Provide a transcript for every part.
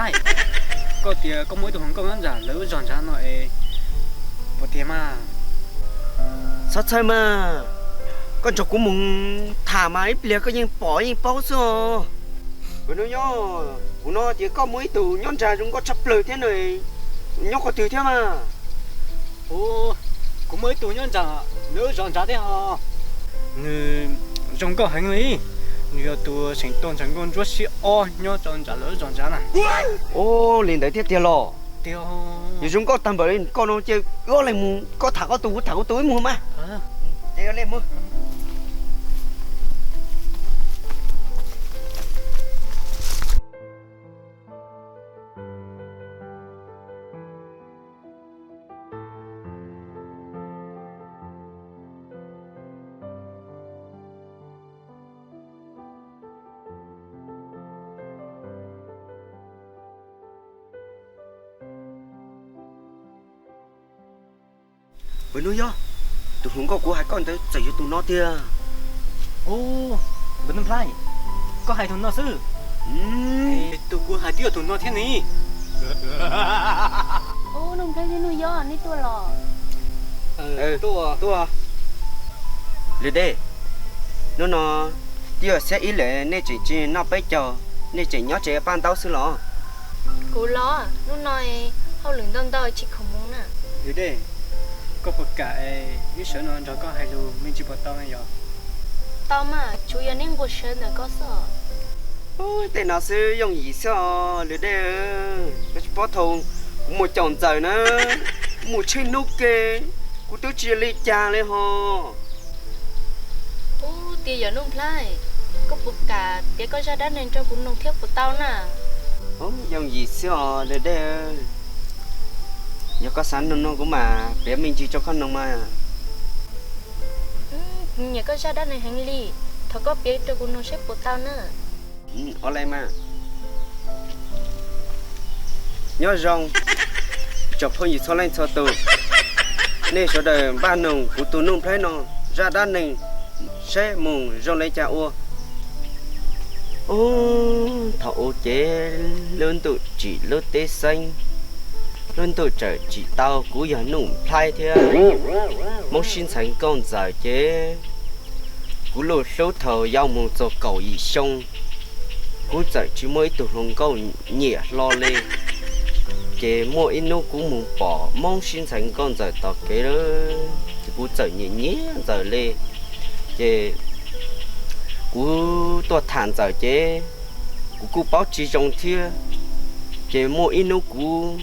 Koj tias koj muaj ib tug hluas nkauj nyob nram lawv zos nrad no es puas tiag mas? Txhob txhawj mas, koj nrog kuv mus tham mas ib pliag koj yeej pom yeej paub xwb os. Hnub nyob kuv hnov tias koj muaj ib tug nyob nrad zoo nkauj tshaj plaws thiab no, nyob qhov twg thiab mas? Kuv muaj ib tug nyob nram lawv zos nrad thiab ho. Nws zoo nkauj heev li. Nws yog tus seem tuaj ntshaw nkauj ntsuab sib ob nyob rau nram lawv zos nrad na. Ua li ntawd thiab tiag los? Yog zoo nkauj tag npaum li koj no ces wb ob leeg mus, koj tham koj tus, kuv tham kuv tus, wb mus mas. Ces wb ob leeg mus. Ua, hnub nyob, tus hluas nkauj kuv hais koj ntawd txawm yog tus no tiag. Ub, Npawg Nuj Nplhaib, koj hais tus no xwb. Tus kuv hais twb yog tus no thiab ne. Ub, Nuj Nplhaib thiab Nuj Yob, neb tuaj los? Tuaj. Lwm dej, hnub no twb yog xiab ib lawm nej tseem tsis noj peb caug, nej tseem nyob tsev paj ntaub xwb los? Kuv los, hnub no hauj lwm ntau ntau tsis khoom mus na. Lwm dej, koj puas kam es wb sawv no nrog koj hais lus me ntsis puas tau yom? Tau mas, tsuav yog neb nquag siab ntawm koj xwb. Ub, tej no xwb yooj yim xwb os lwm dej. Koj tsis paub thaum kuv mus caum ntxawm na, mus tsheej hnub ke, kuv twb tsis li cas li ho. Ub, tias yog Nuj Nplhaib, koj puas kam piav koj zaj dab neeg rau kuv mloog thiab puas tau na? Yooj yim xwb os lwm dej. Yog koj xav mloog no kuv mam piav me ntsis rau koj mloog mas. Kuv nyiam koj zaj dab neeg heev li, thov koj piav rau kuv mloog seb puas tau na. Ua li mas. Nyob zoo tsoom phooj ywg txhua leej txhua tus, nej sawv daws npaj mloog kuv tus Nuj Nplhaib no zaj dab neeg seb mus zoo li cas ua. Ub, thaum ub ces lub ntuj tsim lub teb xeeb, lub ntuj txawm tsim tau kuv yog Nuj Nplhaib thiab Hmoob sib ntxhais nkauj ntxawm ces kuv lub hlub thaum yau mus txog kaum yim xyoo, kuv txawm tsis muaj ib tug hluas nkauj nyiam hlo li. Ces muaj ib hnub kuv mus pom Hmoob sib ntxhais nkauj ntxawm tom kev, ces kuv txawm nyiam nyiam ntxawm li. Ces kuv tuaj tham ntxawm ces kuv kuj paub tsis zoo thiab, ces muaj ib hnub kuv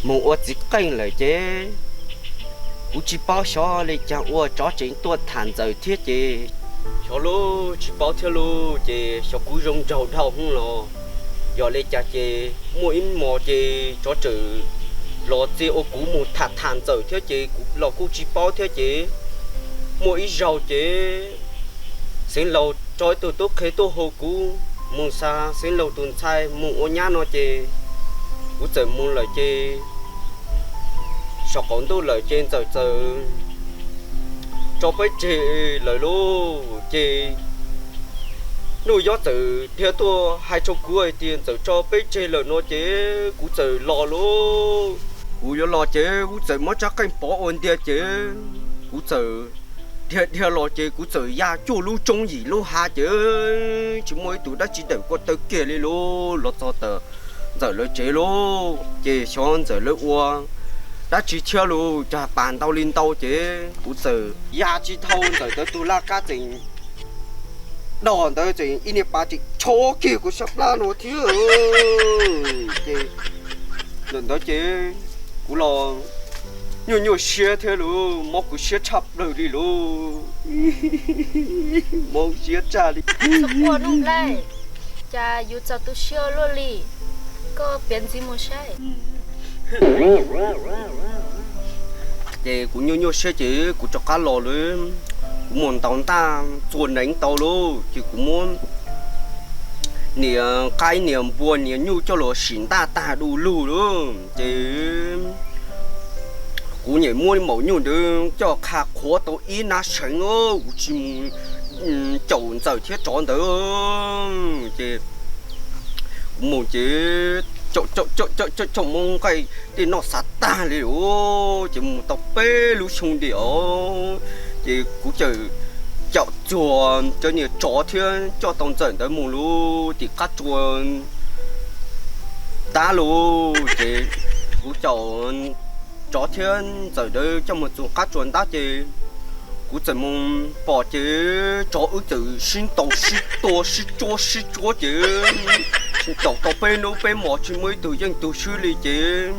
mus ua txiv qeej lawm ces kuv tsis paub xyov li cas ua tsov tseem tuaj tham ntxawm thiab ces xyov lauj, tsis paub thiab lauj, ces xyov kuv zoo nraug dhau hwv los yog li cas ces muaj ib hmos ces tsov tseem los txia ua kuv mus tham tham ntxawm thiab ces kuv los kuj tsis paub thiab ces muaj ib zaug ces Xeev Laus tso ib tug tub qhe tuaj hu kuv mus xa Xeev Laus tus ntxhais mus ua nyab no ces kuv txawm mus lawm ces saum qaum ntuj lawm ces ntxawm txawm tso peb tseg lawm lauj. Ces Nuj Yob txawm dhia tuaj hais rau kuv hais tias ntxawm tso peb tseg lawm no ces kuv txawm los lauj. Kuv yuav los ces kuv txawm muab rab qeej pov ua ntia ces kuv txawm dhia dhia los ces kuv txawm ya cuaj lub roob yim lub hav ces tsis muaj ib tug dab tsi dawm kuaj taw kiag li lauj. Los txog ntawm ntxawm lawv tsev lauj, ces xyov ntxawm lawv ua dab tsi thiab lauj, cas pas ntau li ntau ces kuv txawm ya tsis dhau ntxawm ntawd tus laj kab txeem dog ntawd txeem ib niag pas tseem tsho kiag kuv sab plab no thiab. Ces ntawm ntawd ces kuv los nyuaj nyuaj siab thiab lauj, mob kuv siab tshaj plaws li lauj. Mob siab tshaj li. Ua Nuj Nplhaib, cas yus txaus tu siab luaj li, koj piav ntxiv mus saib. Ces kuv nyuaj nyuaj siab ces kuv rov qab los lawm, kuv mus ntaus ntaj txua neev tau lauj, ces kuv muab niam qaib niam npua niam nyuj coj los sim ntaj tag du lug lauj. Ces kuv niam muab maum nyuj ntawd coj qha qhuav tau ib nab seev, kuv tsis mus caum ntxawm thiab tsov ntawd. Ces kuv Mus ces caum caum caum caum caum caum mus nqaij tej noj xav tag li os, ces mus tau peb lub xyoo diam os, ces kuv txawm caum txuag cov niag tsov thiab coj tau Ntxawm ntawd mus lub tim qab tsua ntab lawm, ces kuv caum tsov thiab Ntxawm ntawd coj mus txug qab tsua ntab ces kuv txawm mus pom ces tsov wb txawm sib ntaus sib tua sib tsuab sib tsuab ces ntaus tau peb hnub peb hmos tsis muaj ib tug yeej tug swb li ces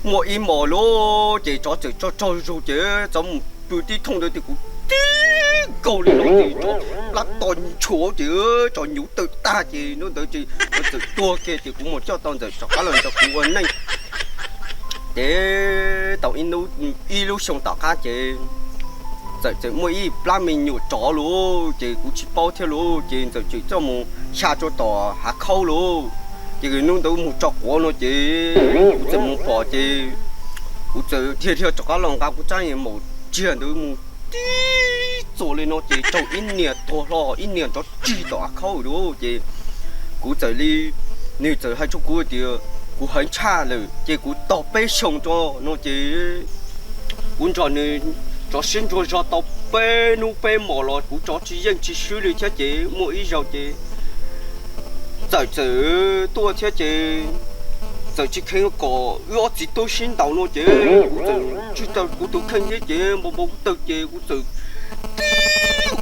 muaj ib hmos lawm ces tsov txawm tsaug tsaug zug ces tsov mus pw tib thooj ntawd ces kuv tib nkaug li no ces tsov plab to nchuav ces tsov nyuv tawm tag ces hnub ntawd ces tsov txawm tuag kiag ces kuv mus coj tau Ntxawm rov qab los nrog kuv ua neej. Ces tau ib lub xyoo tom qab ces Ntxawm txawm muaj ib plab me nyuam tsov lawm ces kuv tsis paub thiab lawm ces Ntxawm txawm coj mus xya rau tom hav khaub lawm. Ces hnub ntawd mus tso quav no ces kuv txawm mus pom ces kuv txawm dhia dhia rov qab los nqa kuv tsab maum tsiag ntawd mus tib txuas li no ces raug ib niag tuag hlo ib niag nrov tsig tom hav khaub lawm ces kuv txawm li, nws txawm hais rau kuv tias kuv heev tshaj lawm ces kuv tog peb xyoos tso no ces kuv nrog nws tsov sib ntsuas zog tau peb hnub peb hmos los kuv tsov tsis yeej tsis swb li thiab ces muaj ib zaug ces Ntxawm txawm tuaj thiab ces Ntxawm tsis kheev kom wb ob txiv tub sib ntaus no ces kuv txawm tsis tau kuv tus kheej thiab ces npau npau kuv tawg ces kuv txawm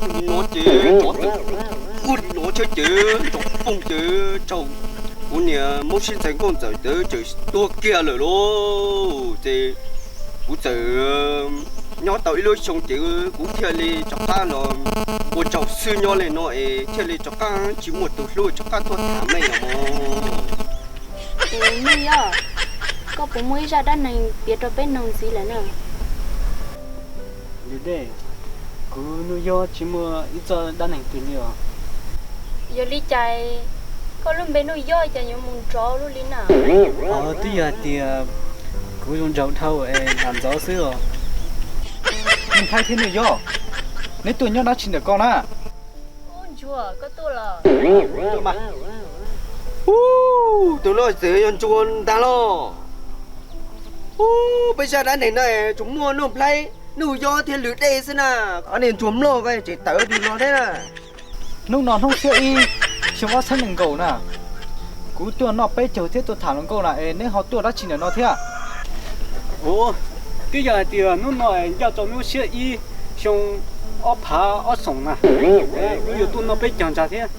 tib no ces tsov txawm ua no thiab ces tsov poog ces raug kuv niag Hmoob sib ntxhais nkauj Ntxawm ntawd txawm tuag kiag lawm lauj. Ces kuv txawm nyob tau ib lub xyoo ces kuv thiaj li rov qab los ua tsaug xwb nyob li no es thiaj li rov qab tsis muaj tus hlub rov qab tuaj tham meej los mas. Tus Nuj Yob, koj puas muaj ib zaj dab neeg piav rau peb mloog ntxiv lawm na? Dej, kuv Nuj Yob tsis muaj ib txoj dab neeg twg li os. Yog li cas koj lub npe Nuj Yob cas yuav mus nrov luaj li na? Twb yog hais tias kuv zoo nraug dhau es lam ntxov xwb os. Nuj Nplhaib thiab Nuj Yob, neb tuaj nyob dab tsi ntawm ko na? Ub, Ntsuag, koj tuaj los? Ub, tus no txawm yog Ntsuag ntag los? Ub, peb zaj dab neeg no tsuas muaj Nuj Nplhaib, Nuj Yob thiab Lwm Dej xwb na. Ob niag ntsuag mloj ko tseem tawm tus no thiab na. Hnub no hnub xiab ib xyoo ob txhiab nees nkaum na, kuv tuaj noj peb caug thiab tuaj tham hluas nkauj na es neb ho tuaj dab tsi ntawm no thiab? Ub, twb yog hais tias hnub no es ncaj rau hnub xiab ib xyoo ob phav ob xoom na, kuv yuav tuaj noj peb caug ntag thiab.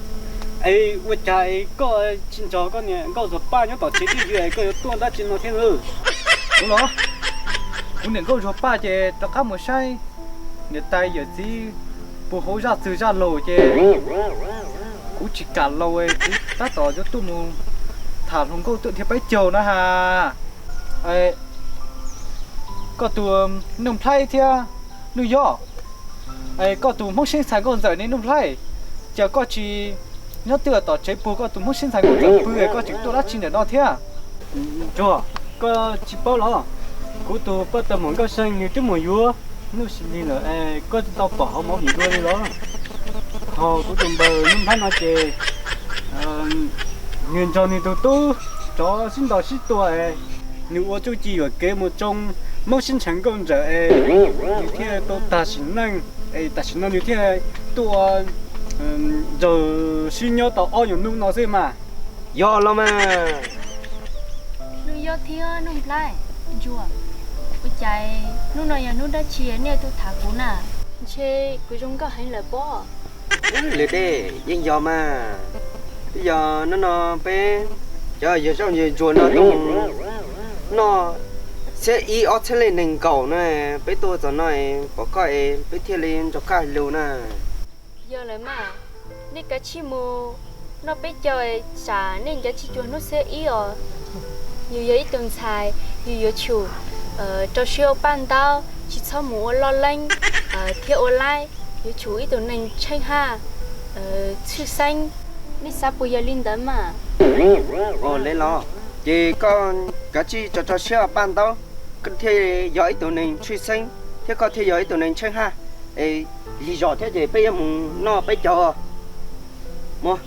Es ua cas koj tsis nrog koj niam nkauj Zuag Paj nyob tom tsev twj ywm es koj yuav tuaj dab tsi no thiab? Kuv los, kuv niam nkauj Zuag Paj ces rov qab mus saib niam tais yawm txiv puag hauv zaj txwg zaj laug ces kuv tsis kam los, kuv tab tom yuav tuaj mus tham hluas nkauj tuaj dhia peb caug na has. Koj tus Nuj Nplhaib thiab Nuj Yob, koj tus Hmoob Siab Ntxhais Nkauj Ntxawm ne Nuj Nplhaib, cas koj tsis nyob twj tom tsev puag koj tus Hmoob Siab Ntxhais Nkauj Ntxawm pw es koj tseem tuaj dab tsi ntawm no thiab? Ntsuag, koj tsis paub los, kuv tus poj tawg muam Nkauj See nws twb mus yuav Nuj Sis Lig lawm es koj tsis tau pom hauv movie dua li los? Ho kuv tus npawg Nuj Nplhaib no ces nws nrog nws tus tub tsov sib ntaus sib tua es nws ua txuj ci yuam kev mus tsoo Hmoob Siab Ntxhais Nkauj Ntxawm es nws thiaj tau tag sim neej es tam sim no nws thiaj tuaj nrog sib nyob tau ob nyuag hnub no xwb mas. Yog los mas. Nuj Yob thiab Nuj Nplhaib, Ntsuag, ua cas hnub no yog hnub dab tsi nej tuaj tham kuv na? Ntshe kuv zoo nkauj heev lawm pob. Lwm Dej, yeej yog mas. Twb yog hnub no peb cov yawg zauj yawg ntsuag no tuaj mus noj xiab ib ob txhiab leej nees nkaum na, peb tuaj txog no pom koj es peb thiaj li nrog koj hais lus na. Yog lawm mas, nej kav tsij mus noj peb caug, tsam nej ncav tsis cuag hnub xiab ib os. Yus yog ib tug ntxhais, yus yuav tsum rau siab ua paj ntaub, tsis txhob mus ua loj leeb thiab ua laib, yuav tsum ib tug neeg tsheej haj, tshwj xeeb. Nej xav puas yog li ntawd mas? Ua li los, ces koj kav tsij rau rau siab ua paj ntaub, koj thiaj yog ib tug neeg tshwj xeeb thiab koj thiaj yog ib tug neeg tsheej haj. Es lig zog thiab ces peb yuav mus noj peb caug. Muab